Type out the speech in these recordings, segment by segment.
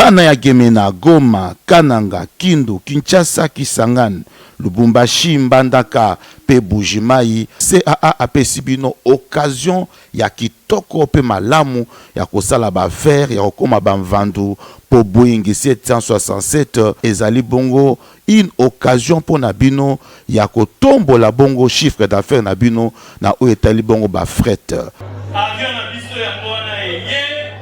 Bana ya Gemena, Goma, Kananga, Kindu, Kinshasa, Kisangani, Lubumbashi, Mbandaka pe Buji-Mayi, CAA apesi bino occasion ya kitoko pe malamu ya kosala ba affaires, ya kokoma ba mvandu po Boeing 767 ezali bongo une occasion pona bino ya kotombola bongo chiffre d'affaires na bino na oyo etali bongo ba fret. Avion na biso yango wana eye,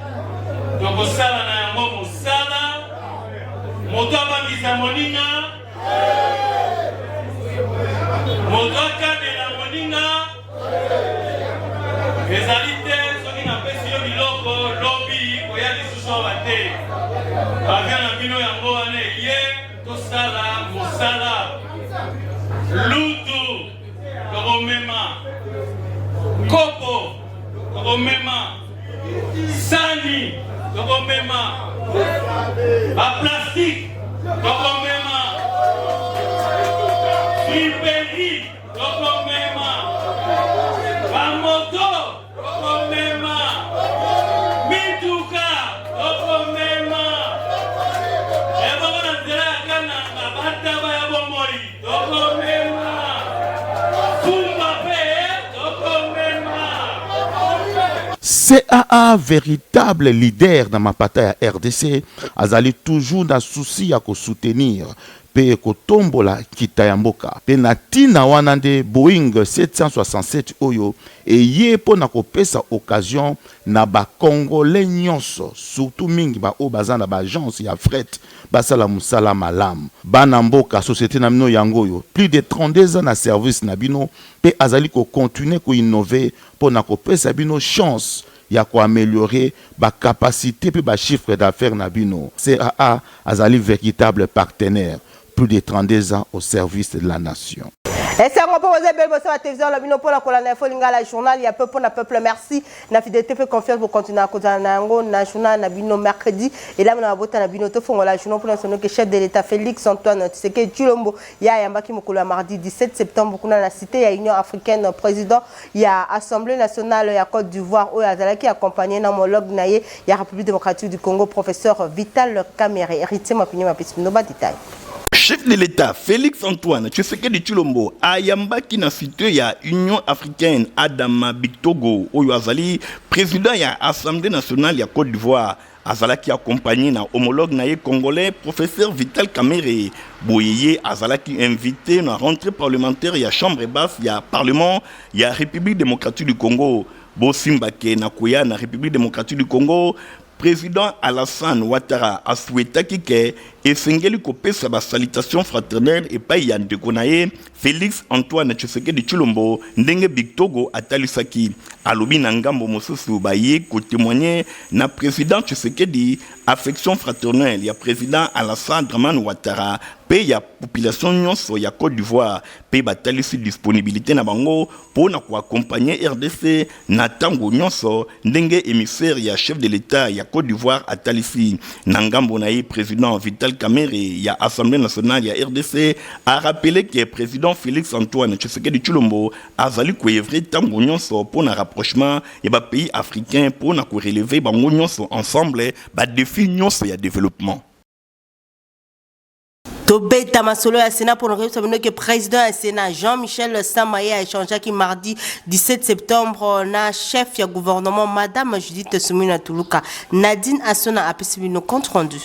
tokosala na yango mosala, moto abangisa moninga, moto akanela moninga, ezali te soki napesi yo biloko lobi koya lisusu awa te. Avion na bino yango wana eye, tosala mosala lutu tokomema kopo tokomema sani tokomema baplastike tokomema friperi tokomema bamoto Tokomema mituka, tokomema ebongo na nzela ya Kananga, bataba ya bomoi, tokomema fumba pe tokomema. CAA veritable leader na mapata ya rdc azali toujours na souci ya ko soutenir mpe kotombola nkita ya mboka. Mpe na ntina wana nde Boeing 767 oyo eye mpo na kopesa occasion na ba Congolais nyonso, surtout mingi ba oyo baza na ba agences ya fret basala mosala malamu. Bana mboka, societe na bino yango oyo, plus de 32 ans na service na bino mpe azali ko continuer ko innover mpo na kopesa bino chance ya ko ameliorer ba capacites mpe ba chiffres d'affaires na bino. CAA azali veritable partenaire, plus de 32 ans au service de la nation. Esengo mpo boza ebele bosa ba television na bino mpo na kolanda info lingala journal ya peuple mpo na peuple. Merci na fidelité mpe confiance bokontinua kozala na yango na journal na bino mercredi elamu na mabota na bino. Tofongola journal mpo na sonoke chef de l'État Félix Antoine Tshisekedi Tshilombo ye ayambaki mokolo ya mardi 17 septembre kuna na cité ya Union africaine président ya Assemblee nationale ya Cote d'Ivoire oyo azalaki accompagner na homologue na ye ya Republique democratique du Congo professeur Vital Kamerhe. Heritier Mapinyo mapesi bino ba details. Chef de l'Etat Felix Antoine Tshisekedi Tshilombo ayambaki na cite ya Union africaine Adama Bictogo oyo azali president ya Assemblee nationale ya Cote d'Ivoire. Azalaki accompagner na homologue na ye congolais professeur Vital Kamerhe. Boye ye azalaki invite na rentree parlementaire ya chambre basse ya parlement ya Republique democratique du Congo. Bosimba ke na koya na Republique democratique du Congo, president Alassane Ouattara a souhaitaki ke esengeli kopesa ba salutations fraternelles epayi ya ndeko na ye Felix Antoine Tshisekedi Tshilombo ndenge Bictogo atalisaki. Alobi na ngambo mosusu baye ko temoigner na president Tshisekedi affection fraternelle ya president Alassane Dramane Ouattara mpe ya population nyonso ya Cote d'Ivoire mpe batalisi disponibilite na bango mpo na ko accompagner rdc na tango nyonso ndenge emissaire ya chef de l'Etat ya Cote d'Ivoire atalisi. Na ngambo na ye, president Vital Kamerhe ya Assemblee nationale ya rdc a rappeler que president Felix Antoine Tshisekedi Tshilombo azali ko oeuvrer tango nyonso mpo na rapprochement ya ba pays africains mpo na ko relever bango nyonso ensemble ba defis nyonso ya developpement. Tobeta masolo ya Sénat pour koyebisa bino ke président ya Sénat Jean-Michel Sama ye aéchangeaki mardi 17 septembre na chef ya gouvernement Madame Judith Suminwa Tuluka. Nadine Asona apesi bino compte rendu.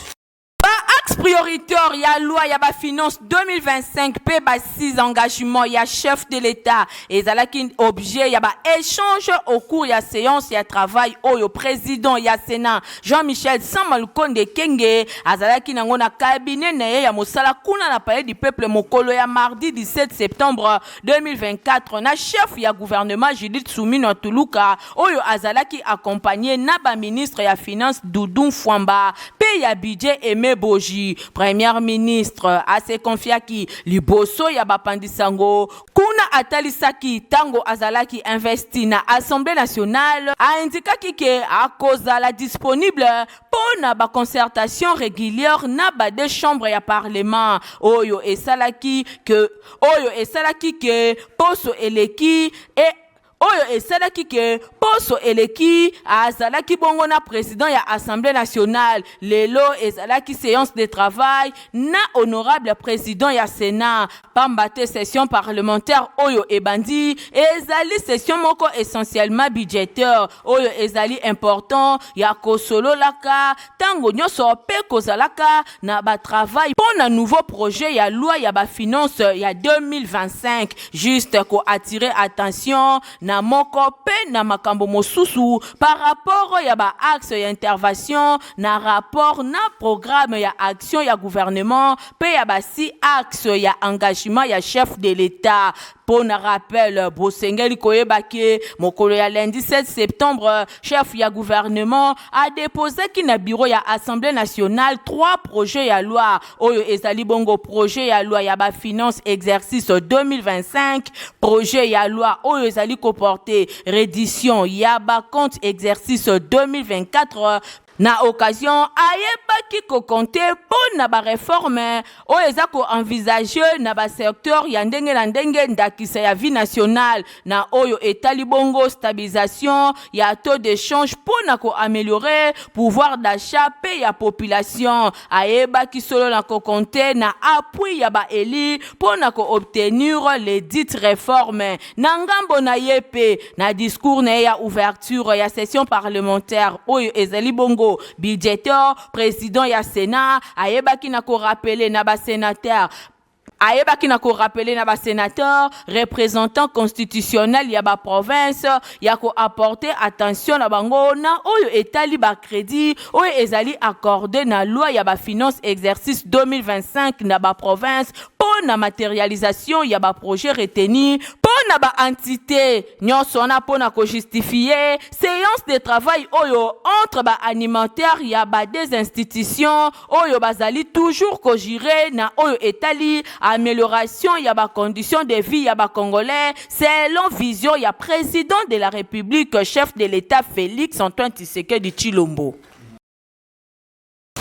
Ba axes prioritaires ya loi ya ba finances 2025 mpe ba 6 engagements ya chef de l'Etat ezalaki objet ya ba echanges au cours ya seance ya travail oyo president ya Senat Jean-Michel Sama Lukonde Kyenge azalaki nango na cabinet na ye ya mosala kuna na Palais du Peuple mokolo ya mardi 17 septembre 2024 na chef ya gouvernement Judith Suminwa Tuluka oyo azalaki accompagner na ba ministres ya Finances Doudou Mfwamba mpe ya Budget Aime Boji. Première ministre a se confiaki liboso ya bapanzi sango Kuna atalisaki tango azalaki investi na Assemblee nationale, a indikaki que akozala disponible mpo na ba concertations regulières na ba deux chambres ya parlement oyo esalaki que oyo esalaki que poso eleki e. Oyo esalaki ke poso eleki azalaki bongo na president ya Assemblee nationale, lelo ezalaki seance de travail na honorable president ya Senat. Pamba te session parlementaire oyo ebandi ezali session moko essentiellement budgetaire oyo ezali important ya kosololaka tango nionso pe kozalaka na ba travail mpo na nouveau projet ya loi ya ba finances ya 2025, juste ko attirer attention na moko pe na makambo mosusu par rapport ya ba axes ya intervation na rapport na programme ya action ya gouvernement pe ya ba six axes ya engagement ya chef de l'Etat. Mpo na rappel, bosengeli koyeba ke mokolo ya lundi 7 septembre, chef ya gouvernement a deposaki na bureau ya Assemblee nationale trois projets ya loi oyo ezali bongo projet ya loi ya ba finances exercice 2025, projet ya loi oyo ezali ko porter reddition ya ba comptes exercice 2024. Na occasion, ayebaki ko compter mpo na ba reformes oyo eza ko envisager na ba secteurs ya ndenge na ndenge, ndakisa ya vie nationale na oyo etali bongo stabilisation ya taux d'echange mpo na ko ameliorer pouvoir d'achat mpe ya population. Ayebaki solo na ko compter na appui ya ba elus mpo na ko obtenir lesdites reformes. Na ngambo na ye mpe, na discours na ye ya ouverture ya session parlementaire oyo ezali bongo budgetaire, president ya Senat ayebaki na ko rappeler na ba senateurs ayebaki na ko rappeler na ba senateurs representants constitutionnels ya ba provinces ya ko apporter attention na bango na oyo etali ba credits oyo ezali accorder na loi ya ba finances exercice 2025 na ba provinces mpo na materialisation ya ba projets retenus mpo na ba entites nyonso wana mpo na ko justifier seance de travail oyo entre ba animateurs ya ba deux institutions oyo bazali toujours ko jurer na oyo etali amelioration ya ba conditions de vie ya ba Congolais selon vision ya President de la Republique, chef de l'Etat Felix Antoine Tshisekedi Tshilombo.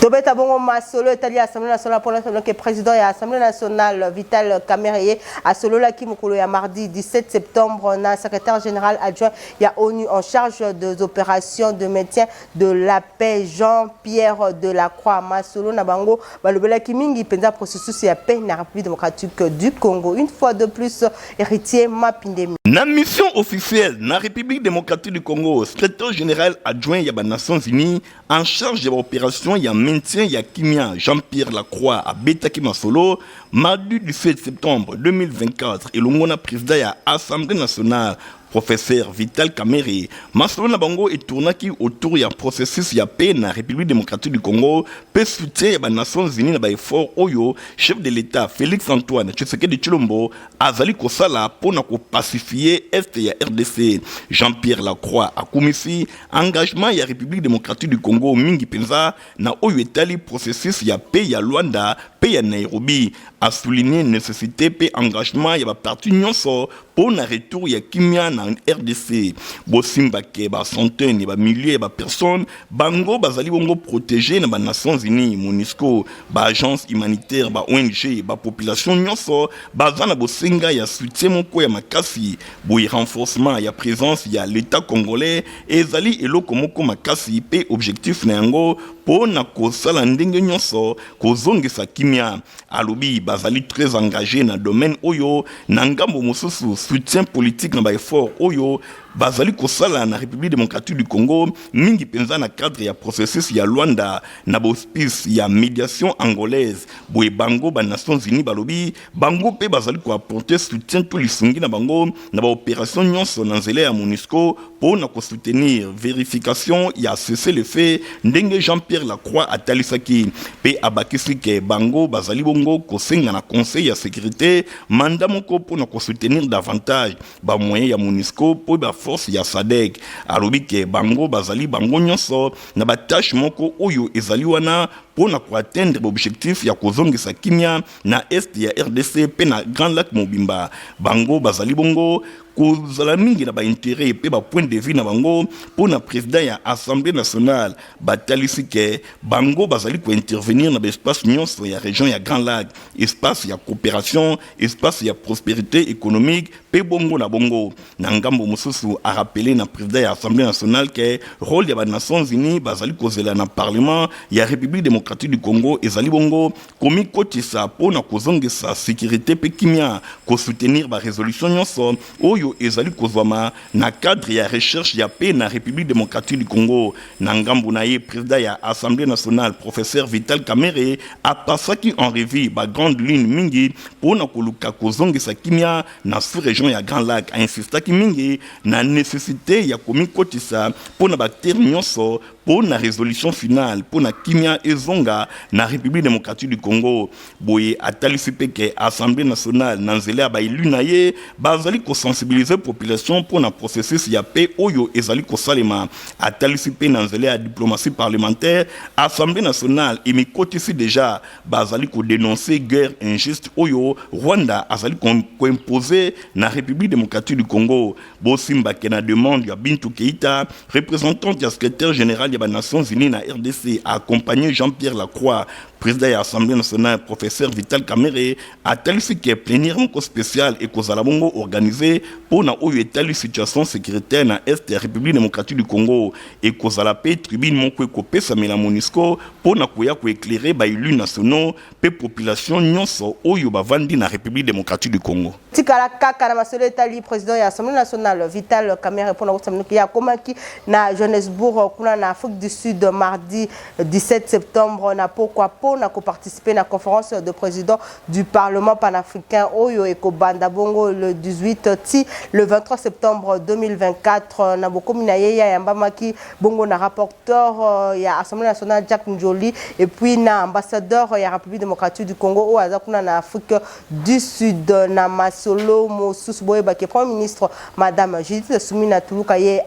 Tobeta bongo masolo etali Assemblée nationale mpona ke président ya Assemblée nationale Vital Kamerhe ye asololaki mokolo ya mardi 17 septembre na secrétaire général adjoint ya ONU en charge des opérations de maintien de la paix Jean-Pierre Delacroix. Masolo na bango balobelaki mingi mpenza processus ya paix na République démocratique du Congo. Une fois de plus, Héritier Mapindemi. Na mission officielle na République démocratique du Congo, secrétaire général adjoint ya ba Nations Unies En charge ya ba operations ya maintien ya kimia, Jean-Pierre Lacroix abetaki masolo mardi 17 septembre 2024 elongo na president ya Assemblee nationale Professeur Vital Kamerhe. Masolo na bango etournaki autour ya processus ya paix na Republique democratique du Congo mpe soutien ya ba Nations Unies na ba efforts oyo chef de l'Etat Felix Antoine Tshisekedi Tshilombo azali kosala mpo na ko pacifier est ya rdc. Jean-Pierre Lacroix akumisi Engagement ya Republique democratique du Congo mingi penza na oyo etali processus ya paix ya Luanda pe ya Nairobi. A souligner necessite pe engagement ya ba parties nionso po na retour ya kimia na rdc. Bosimba ke ba centaines ya ba milliers ya ba personnes bango bazali bongo proteger na ba Nations Unies, Monusco, ba agences humanitaires, ba ong, ba populations nionso baza na bosenga ya soutien moko ya makasi. Boye renforcement ya presence ya l'Etat congolais ezali eloko moko makasi pe objectif na yango po na kosala ndenge nionso kozongisa kimia. Alobi bazali très engages na domaine oyo. Na ngambo mosusu, soutien politique na ba efforts oyo bazali kosala na Republique democratique du Congo, mingi penza na cadre ya processus ya Luanda na ba auspices ya mediation angolaise. Boye bango ba Nations Unies balobi Bango mpe bazali ko apporter soutien to lisungi na bango na ba operations nionso na nzela ya Monusco mpo na ko soutenir verification ya cessez-le-feu ndenge Jean-Pierre Lacroix atalisaki mpe abakisi que bango bazali bongo kosenga na Conseil ya securite mandat moko mpo na ko soutenir davantage ba moyens ya Monusco mpo ba forces ya SADC. Alobi que bango bazali bango nionso na ba taches moko oyo ezali wana mpo na ko atteindre ba objectifs ya kozongisa kimia na Est ya rdc mpe na Grands Lacs mobimba. Bango bazali bongo kozala mingi na ba interets mpe ba points de vue na bango mpo na president ya Assemblee nationale. Batalisi que bango bazali ko intervenir na ba espaces nionso ya region ya Grands Lacs, espace ya cooperation, espace ya prosperite economique. mpe bongo na bongo. Na ngambo mosusu, a rappeler na président ya Assemblée nationale ke rôle ya ba Nations Unies bazali kozela na parlement ya République démocratique du Congo ezali bongo komikotisa mpo na kozongisa sécurité mpe kimia, kosoutenir ba résolution nyonso oyo ezali kozwama na cadre ya recherche ya paix na République démocratique du Congo. Na ngambo na ye, président ya Assemblée nationale, professeur Vital Kamerhe, apasaki en revue ba grande ligne mingi mpo na koluka kozongisa kimia na sous-région ya Grand Lac. Ainsistaki mingi na nécessité ya komikotisa mpo na baacteur nyonso mpo na résolution finale mpo na kimia ezonga na République démocratique du Congo. Boye atalisi mpe ke Assemblée nationale, na nzela ya baélu na ye, bazali kosensibiliser population mpo na processus ya paix oyo ezali kosalema. Atalisi mpe na nzela ya diplomatie parlementaire, Assemblée nationale emikotisi déjà, bazali kodénoncer guerre injuste oyo Rwanda azali koimposer na République démocratique du Congo. Bosimbake na demande ya Bintu Keita, représentante ya secrétaire général ya banations unies na RDC, accompagné Jean-Pierre Lacroix, président ya Assemblée nationale, professeur Vital Kamerhe, atalisi ke plénière moko spéciale ekozala bongo organisé mpo na oyo etali situation sécuritaire na est ya République démocratique du Congo. Ekozala mpe tribune moko ekopesamela MONUSCO mpo na koya koéclairer baélus nationaux mpe population nyonso oyo bavandi na République démocratique du Congo. Tikala kaka na masolo etali président ya Assemblée nationale, Vital Kamerhe, mpona kosala ye akomaki na Johannesbourg, kuna na Afrique du Sud, mardi 17 septembre na pokwa, mpona koparticiper na conférence de président du Parlement panafricain oyo ekobanda bongo le 18 ti le 23 septembre 2024. Na bokomi na ye, yayambamaki bongo na rapporteur ya Assemblée nationale, Jack Njoli, et puis na ambassadeur ya République démocratique du Congo oyo aza kuna na Afrique du Sud. Na masolo mosusu, boyebaki Premier ministre, madame Judith Suminwa Tuluka, ye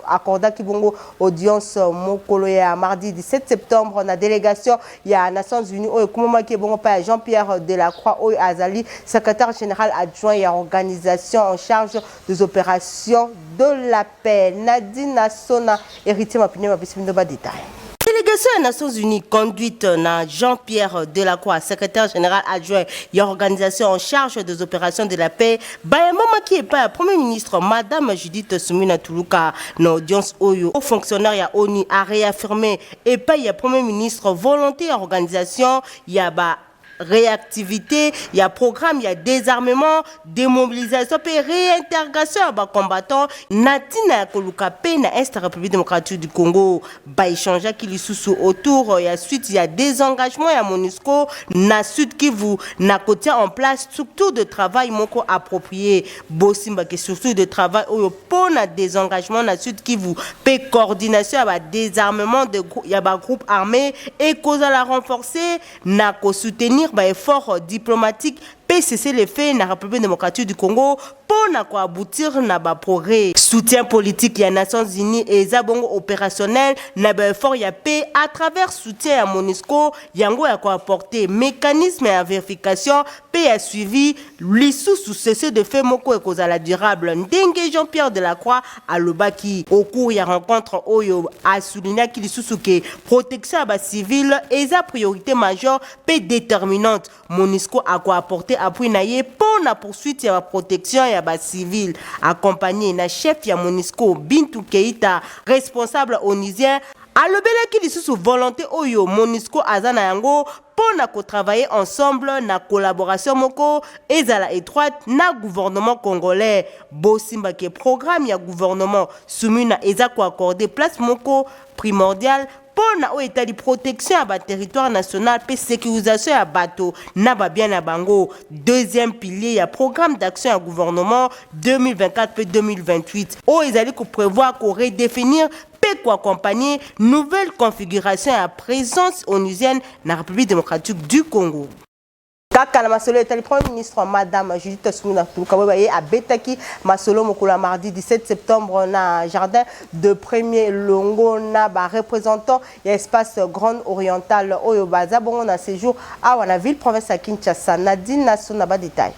accordaki bongo audience mokolo ya mardi 17 septembre na délégation ya Nations unies oyo ekumamaki bongo mpa ya Jean-Pierre Delacroix, oyo azali secrétaire général adjoint ya organisation en charge des opérations de la paix. Nadine Sona, Héritier Mapine bapesi bino badétail. Délégation des Nations Unies conduite na Jean-Pierre Delacroix, secrétaire général adjoint ya organisation en charge des opérations de la paix, bayambamaki epai ya Premier ministre, madame Judith Suminwa Tuluka. Na audience oyo, haut fonctionnaire ya ONU a réaffirmé epai ya Premier ministre volonté ya organisation ya ba réactivité ya programme ya désarmement, démobilisation mpe réintégration ya bacombattant na ntina ya koluka mpe na est République démocratique du Congo. Baéchangeaki lisusu autour ya suite ya désengagement ya MONUSCO na Sud Kivu, na kotia en place structure de travail moko approprié. Bosimbaki structure de travail oyo mpo na désengagement na Sud Kivu mpe coordination ya badésarmement ya bagroupe armé ekozala renforcé na kosoutenir baeffort diplomatique mpe cessez-le-feu na République démocratique du Congo mpo na koaboutir na baprogrès. Soutien politique ya Nations unies eza bongo opérationnel na baeffort ya paix à travers soutien ya MONUSCO, yango ya koapporter mécanisme ya vérification mpe ya suivi. Lisusu, cessez-le-feu moko ekozala durable, ndenge Jean-Pierre Delacroix alobaki au cours ya rencontre oyo. Asoulignaki lisusu ke protection ya bacivile eza priorité majeure mpe déterminante. MONUSCO akoapporter appui na ye mpo na poursuite ya baprotection ya bacivile. Accompagné na chef ya MONUSCO, Bintu Keita, responsable onusien alobelaki lisusu volonté oyo MONUSCO aza na yango mpo na kotravailler ensemble na collaboration moko ezala étroite na gouvernement congolais. Bosimbaki programme ya gouvernement Suminwa eza koaccorder place moko primordiale mpo na oyo etali protection ya baterritoire national mpe sécurisation ya bato na babien na bango, deuxième pilier ya programme d'action ya gouvernement 2024 mpe 2028, oyo ezali koprévoir koredéfinir mpe koaccompagner nouvelle configuration ya présence onusienne na République démocratique du Congo. Kaka na masolo etali Premier ministre, madame Judith Suminwa Tuluka, boyeba ye abetaki masolo mokolo ya mardi 17 septembre na jardin de Premier Longo na bareprésentant ya espace Grande Orientale oyo baza bongo na séjour awa na ville province ya Kinshasa. Nadine Naso na badétail.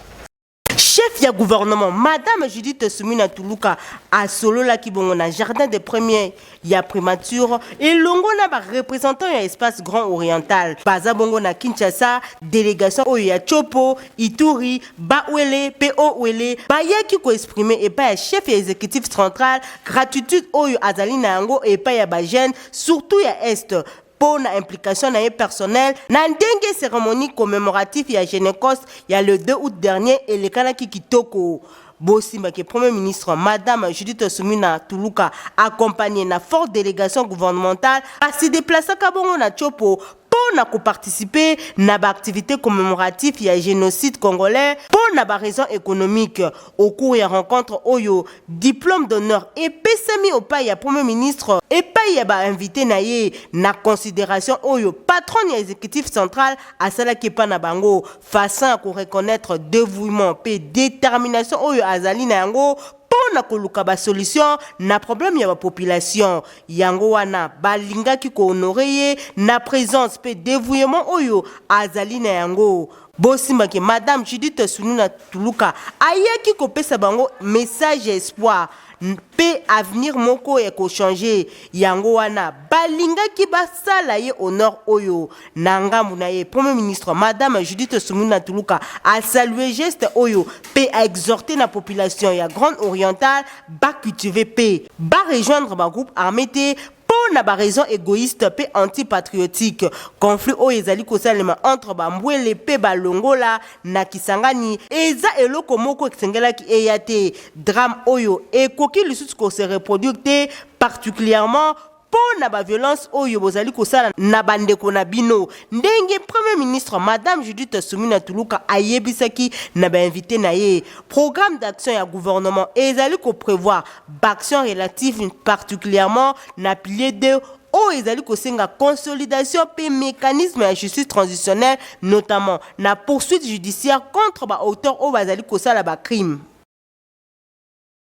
Chef ya gouvernement Madame Judith Suminwa Tuluka asololaki bongo na jardin des premiers ya primature elongo na ba représentants ya espace Grand Oriental baza bongo na Kinshasa. Délégation oyo ya Tshopo, Ituri, Bas-Uele pe Haut-Uele bayaki koexprimer epai ya chef ya exécutif central gratitude oyo azali na yango epai ya bajeunes, surtout ya Est, mpo na implication na ye personnelle na ndenge cérémonie commémorative ya Genocost ya le 2 août dernier elekanaki kitoko. Bosimbaki Premier ministre Madame Judith Suminwa Tuluka, accompagné na forte délégation gouvernementale, asi déplaçaka bongo na Tshopo mpo na koparticiper na baactivité commémorative ya génocide congolais mpo na baraison économique. Au cours ya rencontre oyo, diplôme d'honneur epesami epai ya Premier ministre, epai ya bainvité na ye, na considération oyo patron ya exécutif central asalaki epai na bango, façon ya koreconnaître dévouement mpe détermination oyo azali na yango mpo na koluka basolution na problème ya bapopulation. Yango wana balingaki kohonorer ye na présence mpe dévouement oyo azali na yango. Bosimbaki Madame Judith Suminwa Tuluka ayaki kopesa bango message ya espoir mpe avenir moko ya kochanger. Yango wana balingaki basala ye honneur oyo. Na ngambu na ye, Premier ministre Madame Judith Suminwa Tuluka asaluer geste oyo mpe aexhorter na population ya Grande Orientale bacultiver mpe barejoindre bagroupe armé te mpo na baraison égoïste mpe antipatriotique. Conflit oyo ezali kosalema entre bambwele mpe balongola na Kisangani eza eloko moko esengelaki eya te. Drame oyo ekoki lisusu kose reproduire te, particulièrement mpo na baviolence oyo bozali kosala na bandeko na bino, ndenge Premier ministre Madame Judith Suminwa Tuluka ayebisaki na bainvité na ye. Programme d'action ya gouvernement ezali koprévoir baaction relative particulièrement na pilier 2 oyo ezali kosenga consolidation mpe mécanisme ya justice transitionnelle, notamment na poursuite judiciaire contre baauteur oyo bazali kosala bacrime.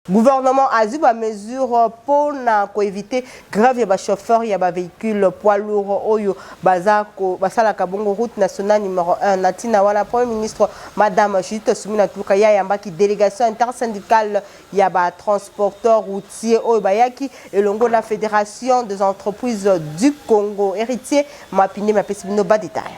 Gouvernement azwi bamesure mpo na koéviter grève ya bachauffeur ya bavéhicule poids lourd oyo basalaka bongo route nationale numéro 1. Na ntina wana, Premier ministre Madame Judith Suminwa Tuluka ye ayambaki délégation intersyndicale ya batransporteur routier oyo bayaki elongo na Fédération des entreprises du Congo. Héritier Mapine mapesi bino badétail.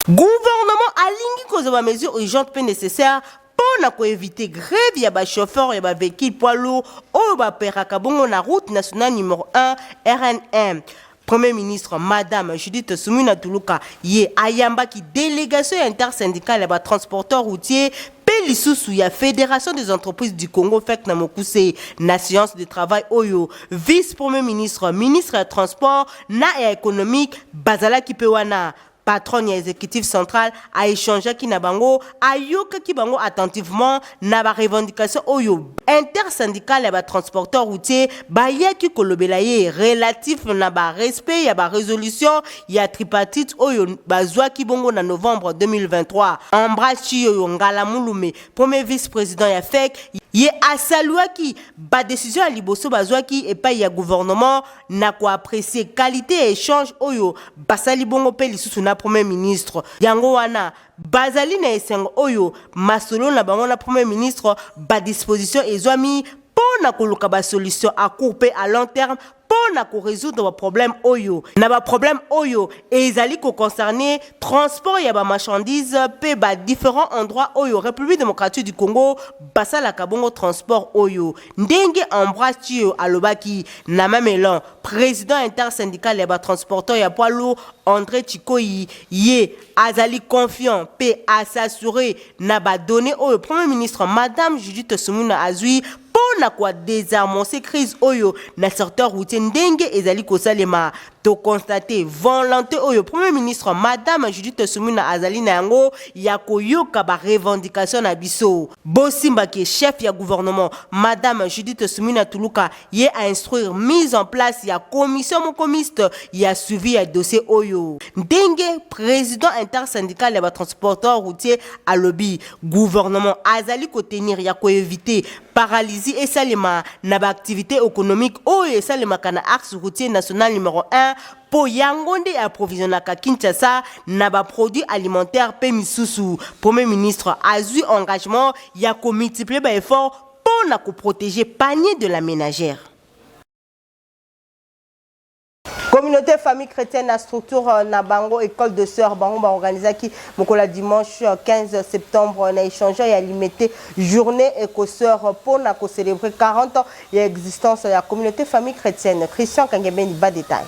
Gouvernement alingi kozwa bamesure urgente mpe nécessaire mpo na koéviter grève ya bachauffeur ya bavéhicule poids lourd oyo baperaka bongo na route nationale numéro 1, RN1. Premier ministre Madame Judith Suminwa Tuluka ye ayambaki délégation ya intersyndicale ya batransporteur routier mpe lisusu ya Fédération des entreprises du Congo, FEC na mokuse. Na séance de travail oyo, vice Premier ministre, ministre ya Transport na ya Économique bazalaki mpe wana. Patron ya exécutif central aéchangeaki na bango, ayokaki bango attentivement na barevendication oyo intersyndicale ya batransporteur routier bayaki kolobela ye, relatif na barespect ya barésolution ya tripartite oyo bazwaki bongo na novembre 2023. Ambroise Tshiyoyo Ngala Mulume, premier vice-président ya FEC, ye asaluaki badécision ya liboso bazwaki epai ya gouvernement na koapprécier qualité ya échange oyo basali bongo mpe lisusu na Premier ministre. Yango wana bazali na esengo oyo masolo na bango na Premier ministre, badisposition ezwami mpo na koluka basolution à court mpe à long terme mpo na korésoudre baproblème oyo na baproblème oyo ezali koconcerner transport ya bamarchandise mpe badifférents endroits oyo République démocratique du Congo basalaka bongo transport oyo, ndenge Ambroise Tio alobaki. Na même élan, président intersyndical ya batransporteur ya poids lourd, André Chikoyi, ye azali confiant mpe as'assurer na badonnées oyo Premier ministre Madame Judith Suminwa azwi mpo na kodésamorcer crise oyo na secteur routier. Ndenge ezali kosalema, toconstater volonté oyo Premier ministre Madame Judith Suminwa azali na yango ya koyoka barevendication na biso. Bosimbaki chef ya gouvernement Madame Judith Suminwa Tuluka ye ainstruire mise en place ya commission moko mixte ya suivi ya dossier oyo. Ndenge président intersyndical ya batransporteur routier alobi, gouvernement azali kotenir ya koéviter paralysie esalema na baactivité économique oyo esalemaka na axe routier national numéro 1. plein mpo yango nde approvisionnaka Kinshasa na ba produits alimentaires mpe misusu. Premier ministre azwi engagement ya ko multiplier ba efforts mpo na ko proteger panier de la menagère. Communauté famille chrétienne na structure euh, na bango école de sœurs bango baorganisaki mokolo ya dimanche 15 euh, septembre na échangeur ya limete journée éco-sœur mpo na kocélébrer 40 ans ya existence ya communauté famille chrétienne. Christian Kangebeni ba détail.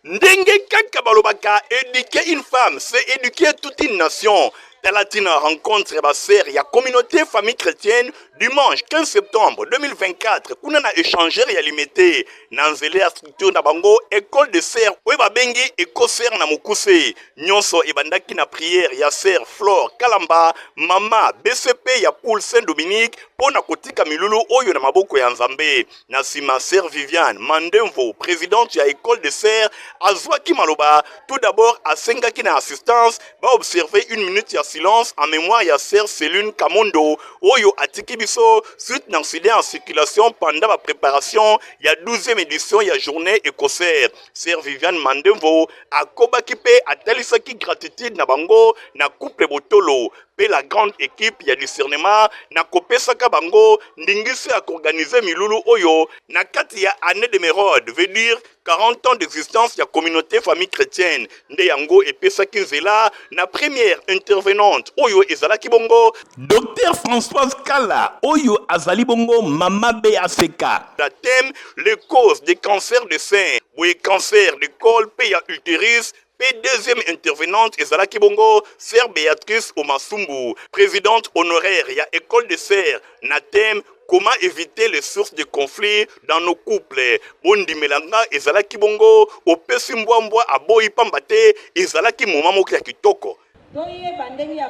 Ndenge kaka balobaka eduquer une femme, c'est eduquer toute une nation. Tala ntina rencontre ya ba sœurs ya communauté famille chrétienne dimanche 15 septembre 2024 kuna na échangeur ya Limete na nzela ya structure na bango école de sœurs oyo babengi éco-sœur na mokuse. Nyonso ebandaki na prière ya sœur Flore Kalamba, mama BCP ya Poule Saint-Dominique mpo na kotika milulu oyo na maboko ya Nzambe. Na nsima, Sœur Viviane Mandemvo, presidente ya Ecole de Sœurs, azwaki maloba. Tout d'abord, asengaki na assistance ba observer une minute ya silence en mémoire ya Sœur Céline Kamondo oyo atiki biso suite na accident en circulation pendant ba préparation ya 12e édition ya journée écossaire. Sœur Viviane Mandemvo akobaki mpe atalisaki gratitude na bango na couple Botolo mpe la grande equipe ya discernement na kopesaka bango ndingisa ya koorganize milulu oyo na kati ya année de Merode, veut dire 40 ans d'existence ya communauté famille chrétienne. Nde yango epesaki nzela na première intervenante oyo ezalaki bongo Docteur Françoise Kala oyo azali bongo mama BACK. Na thème les causes des cancers de sein, boye cancer de col mpe ya utérus. Mpe deuxième intervenante ezalaki bongo Sœur Beatrice Omasumbu, présidente honoraire ya Ecole de Sœurs na thème Comment éviter les sources de conflits dans nos couples. Bondimela nga ezalaki bongo opesi mbwa mbwa aboyi pamba te ezalaki moment moko ya kitoko. Toyeba ndenge ya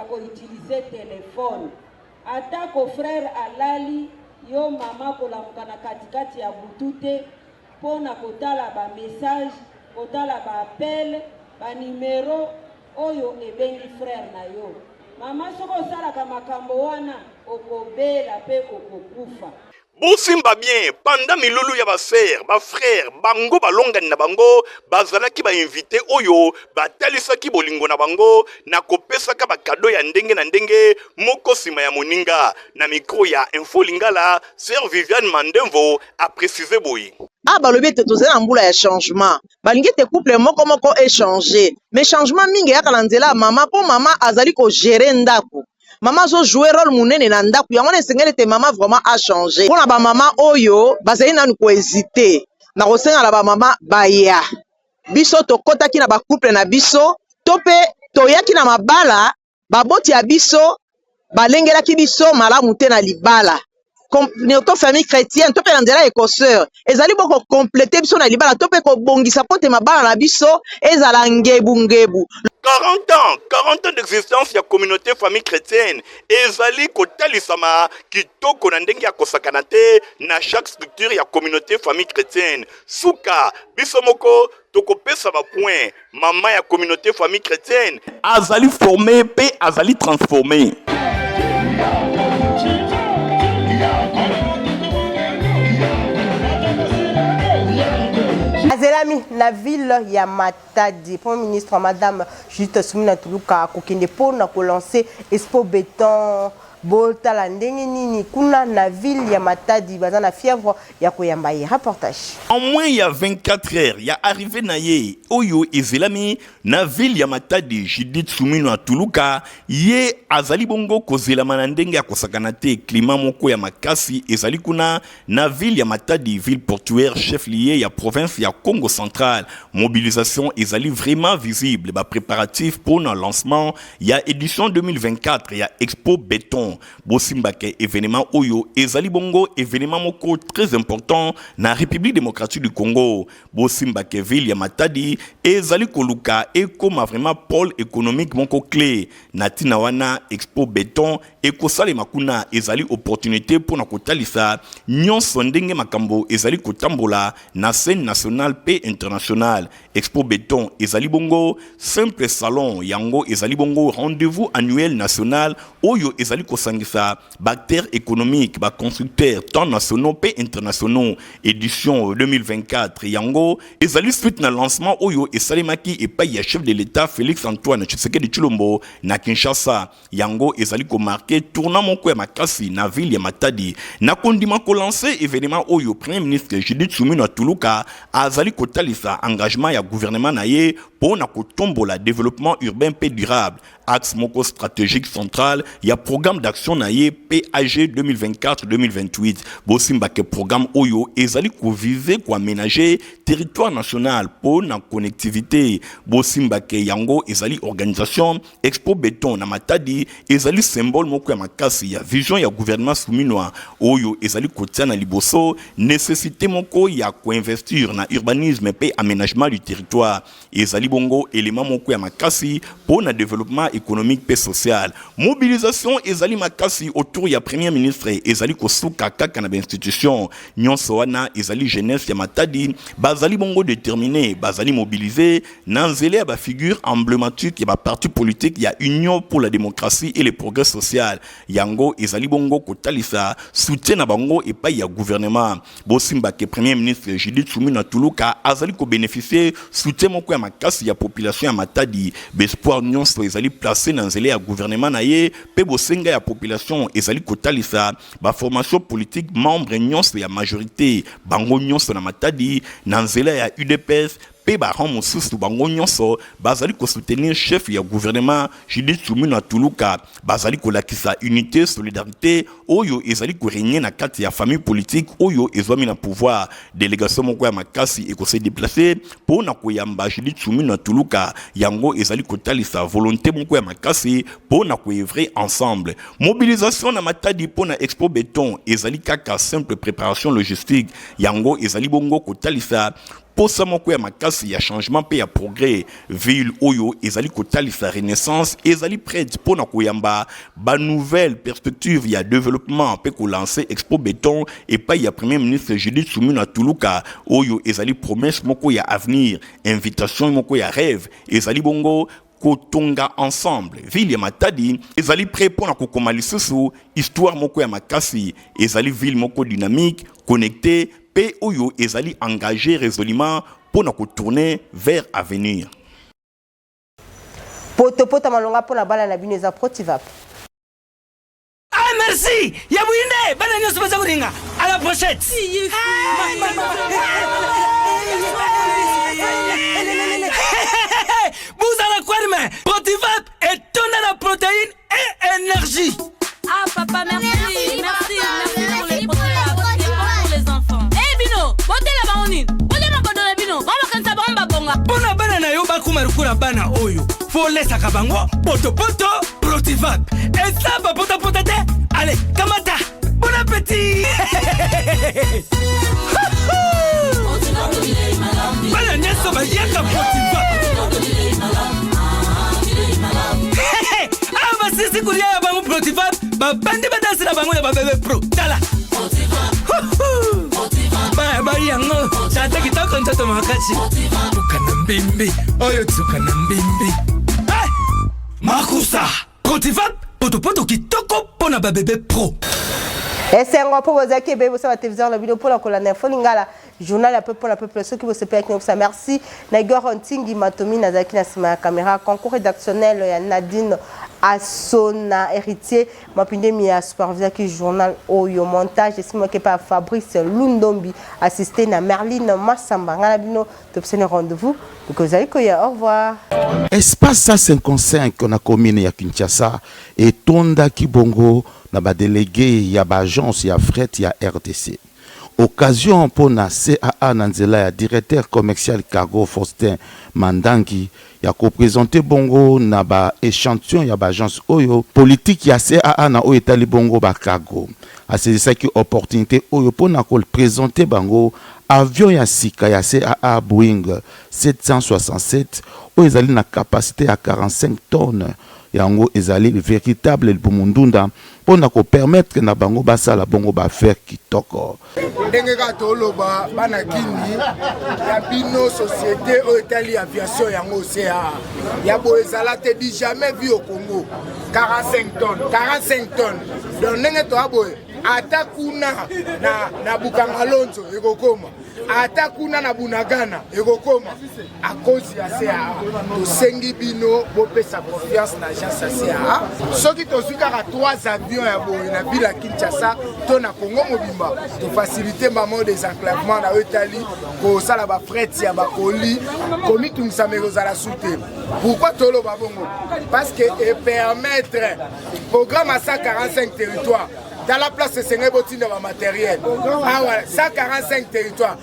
ko utiliser telephone. Atako frère alali, yo mama kolamuka na katikati ya butu te mpo na kotala ba messages, kotala ba appels, ba numeros oyo ebengi frère na yo. Mama soki osalaka makambo wana okobela mpe okokufa. Bosimba bien, pendant milulu ya ba sœurs, ba frères, bango balongani na bango bazalaki ba invites oyo batalisaki bolingo na bango na kopesaka ba cadeaux ya ndenge na ndenge moko sima ya moninga. Na micro ya Info Lingala, Sœur Viviane Mandemvo a precise boye. Awa balobi ete tozali na mbula ya changement, balingi ete couple moko moko e changer, mais changement mingi eyaka na nzela ya mama po mama azali ko gerer ndaku, mama azo jouer role munene na ndaku, yango wana esengeli ete mama vraiment a changer. Pona ba mama oyo bazali nanu ko hesiter, nakosenga na ba mama baya, biso tokotaki na ba couple na biso to pe toyaki na mabala Baboti ya biso balengelaki biso malamu te na libala. Communauté famille chrétienne to mpe na nzela ya ecoseur ezali bo ko completer biso na libala to mpe kobongisa mpo te mabala na biso ezala ngebu ngebu. 40 ans, 40 ans d'existence ya communauté famille chrétienne ezali kotalisama kitoko na ndenge ya kosakana te na chaque structure ya communauté famille chrétienne. Suka biso moko tokopesa ba points. Mama ya communauté famille chrétienne azali formé pe azali transformé. Azelami na ville ya Matadi, Premier ministre Madame Judith Suminwa Tuluka akokende mpo na kolancer Expo Beton. Botala ndenge nini kuna na ville ya Matadi baza na fièvre ya koyamba ye. Reportage. En moins ya 24 heures ya arrivee na ye oyo ezelami na ville ya Matadi, Judith Suminwa Tuluka ye azali bongo kozelama na ndenge ya kosakana te. Climat moko ya makasi ezali kuna na ville ya Matadi, ville portuaire chef-lieu ya province ya Kongo Central. Mobilisation ezali vraiment visible, ba préparatifs pour na lancement ya édition 2024 ya Expo Beton. Bosimba ke événement oyo ezali bongo événement moko très important na République démocratique du Congo. Bosimba ke ville ya Matadi ezali koluka ekoma vraiment pôle économique moko clé. Na tina wana Expo Beton ekosalema kuna ezali opportunite mpo na kotalisa nyonso ndenge makambo ezali kotambola na scène nationale mpe internationale. Expo Beton ezali bongo simple salon, yango ezali bongo rendez-vous annuel national oyo ezali kosalema. kosangisa baacteurs économiques, baconstructeurs tant nationaux mpe internationaux. Édition 2024 yango ezali suite na lancement oyo esalemaki epai ya chef de l'État Félix Antoine Tshisekedi Tshilombo na Kinshasa. Yango ezali komarquer tournant moko ya makasi na ville ya Matadi. Na kondima kolancer événement oyo, Premier ministre Judith Suminwa Tuluka azali kotalisa engagement ya gouvernement na ye mpo na kotombola développement urbain mpe durable, axe moko stratégique central ya programme d'action na ye PAG 2024-2028. Bosimbake programme oyo ezali koviser koaménager territoire national mpo na connectivité. Bosimbake yango ezali organisation Expo Béton na Matadi ezali symbole moko ya makasi ya vision ya gouvernement Suminwa oyo ezali kotia na liboso nécessité moko ya koinvestir na urbanisme mpe aménagement du territoire. Ezali bongo élément moko ya makasi mpo na développement économique mpe social. Mobilisation ezali makasi autour ya Premier ministre. Ezali kosuka kaka na bainstitution nyonso wana, ezali jeunesse ya Matadi bazali bongo déterminé, bazali mobilisé na nzela ya bafigure emblématique ya baparti politique ya Union pour la démocratie et le progrès social. Yango ezali bongo kotalisa soutien na bango epai ya gouvernement. Bosimbake Premier ministre Judith Suminwa Tuluka azali kobénéficier soutien moko ya makasi ya population ya Matadi. Baespoir nyonso ezali placé na nzela ya gouvernement na ye mpe bosenga ya population ezali kotalisa baformation politique membre nyonso ya majorité, bango nyonso na Matadi, na nzela ya UDPS mpe barang mosusu, bango nyonso bazali kosoutenir chef ya gouvernement Judith Suminwa Tuluka. Bazali kolakisa unité, solidarité oyo ezali korégner na kati ya famille politique oyo ezwami na pouvoir. Délégation moko ya makasi ekose déplacer mpo na koyamba Judith Suminwa Tuluka. Yango ezali kotalisa volonté moko ya makasi mpo na koœuvrer ensemble. Mobilisation na Matadi mpo na Expo Béton ezali kaka simple préparation logistique. Yango ezali bongo kotalisa posa moko ya makasi ya changement mpe ya progrès. Ville oyo ezali kotalisa renaissance ezali prête mpo na koyamba banouvelle perspective ya développement mpe kolancer Expo Béton epai ya Premier ministre Judith Suminwa Tuluka. Oyo ezali promesse moko ya avenir, invitation moko ya rêve. Ezali bongo kotonga ensemble. Ville ya Matadi ezali prêt mpo na kokoma lisusu histoire moko ya makasi. Ezali ville moko dynamique, connecté mpe oyo ezali engagé résolument mpo na kotourner vers avenir. Potopoto malonga mpo na bana na bino eza Protivap. Ah, merci ya bwinde. Bana nyonso baza kolinga. À la prochaine. Buzala kwarme Protivap etonda na protéine et énergie. Ah papa, merci, merci, merci pour les Protivap. C'est bon pour les enfants. Eh bino, botela bango nini? Bolia makodo na bino, bango bakanisa bango babonga. Mpo na bana na yo bakóma lokola bana oyo, folesaka bango potopoto Protivap. Eza bapotapota te. Ale, kamata, bon appétit. Bana nyonso baliaka Protivap. Awa basisi kolia ya bango Protivap, babandi badanse na bango ya babebe pro. Tala baya bai yango tata kitoko, nzoto makasi, tuka na mbimbi oyo, tuka na mbimbi. Eh! Makusa Protivap, potopoto kitoko mpo na babebe pro. Esengo mpo bozalaki ebele bosala télévision na bino mpona kolanda Info Lingala, journal ya peuple mpona peuple. Soki bosepelaki na, merci na Igor Ntingi Matomi nazalaki na nsima ya caméra, concours rédactionnel ya Nadine Asona, Héritier Mapindemi ya supervisaki journal oyo, montage esimaki epa ya Fabrice Lundombi, assisté na Merline Masamba. Ngai na bino topesani rendez-vous tokozali koya. Au revoir. Espace 155 na commune ya Kinshasa etondaki bongo na badélégué ya baagence ya fret ya RDC. Occasion mpona CAA na nzela ya directeur commercial cargo Faustin Mandangi ya koprésenter bongo na baéchantillon ya baagence oyo politique ya CAA na oyo etali bongo bacargo. Asaisissaki opportunité oyo mpona koprésenter bango avion ya sika ya CAA Boeing 767 oyo ezali na capacité ya 45 tonnes. Yango ezali veritable libumu ndunda mpo na ko permettre na bango basala bongo ba affaires kitoko. Ndenge kaka toloba bana kini ya bino société oyo etali aviation yango CAA ya boye ezala te du jamais vu au Congo 45 tonnes 45 tonnes donc ndenge toya boye ata kuna na, na Bukangalonzo ekokoma ata kuna na Bunagana ekokoma à cause ya CAA. Tosengi bino bopesa confiance na agence ya CAA. Soki tozwi kaka 3 avions ya boye na ville ya Kinshasa to na Congo mobimba, tofacilite mamo désenclavement na oyo etali kosala bafret ya bakoli, komitungisama ekozala su te. Pourquoi toloba bongo? Parce que epermettre programme ya 145 territoire tala place esengeli botinda bamateriel awa 145 territoire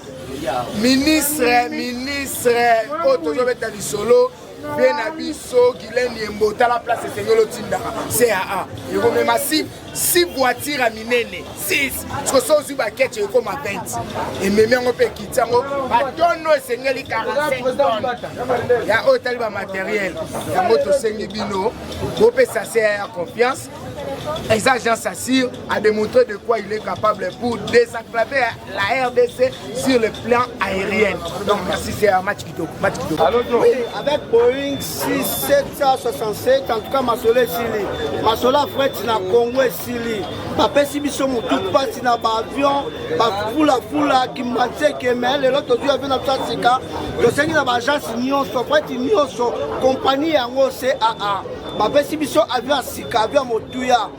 ministre ministre oyo tozobeta lisolo mpe na biso Guylain Yembo tala place esengeli otindaka CAA ekomema si si voiture ya minene 6 siko so ozwi baketche ekoma 20 ememi yango mpe ekiti yango batono esengeli 45 tonne ya oyo etali bamateriel yango tosengi bino bopesa CAA confiance. Eza agence assure a démontré de quoi il est capable pour désenclaver la RDC sur le plan aérien. Donc merci, c'est un match kitoko, match kitoko. Oui, avec Boeing 6767, en tout cas masolo esili. Masolo ya fret na Congo esili. Bapesi biso motu mpasi na baavion, bafulafula, kimbanseke, mais lelo tozwi avion na biso ya sika. Tosengi na baagence nyonso, fret nyonso, compagnie yango CAA. Bapesi biso avion ya sika, avion ya motuya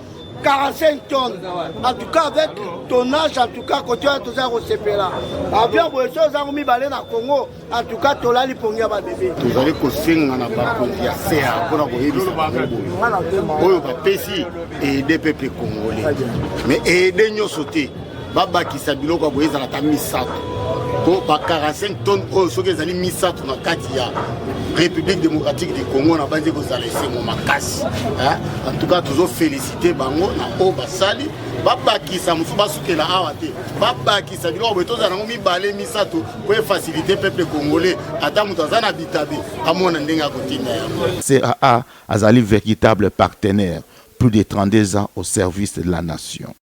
45 tonnes, en tout cas avec tonnage, en tout cas kote wana toza kosepela. Avion boye so ozango mibale na Congo, en tout cas tolali pongi ya babebe. Tozali kosenga na bakonzi ya CA mpona koyebisa bango boye oyo bapesi aide peuple congolais, mais aide nyonso te, babakisa biloko ya boye ezala ata misato po ba 45 tonnes oyo soki ezali misato na kati ya République démocratique du Congo na banzi kozala esengo makasi. En tout cas tozofélicité bango na oyo basali, babakisa mosusu, basukela awa te, babakisa biloko boye tozala nango mibale misato po efacilité peuple congolais, ata moto aza na bitabe amona ndenge akotinda yango. CAA azali véritable partenaire, plus de 32 ans au service de la nation.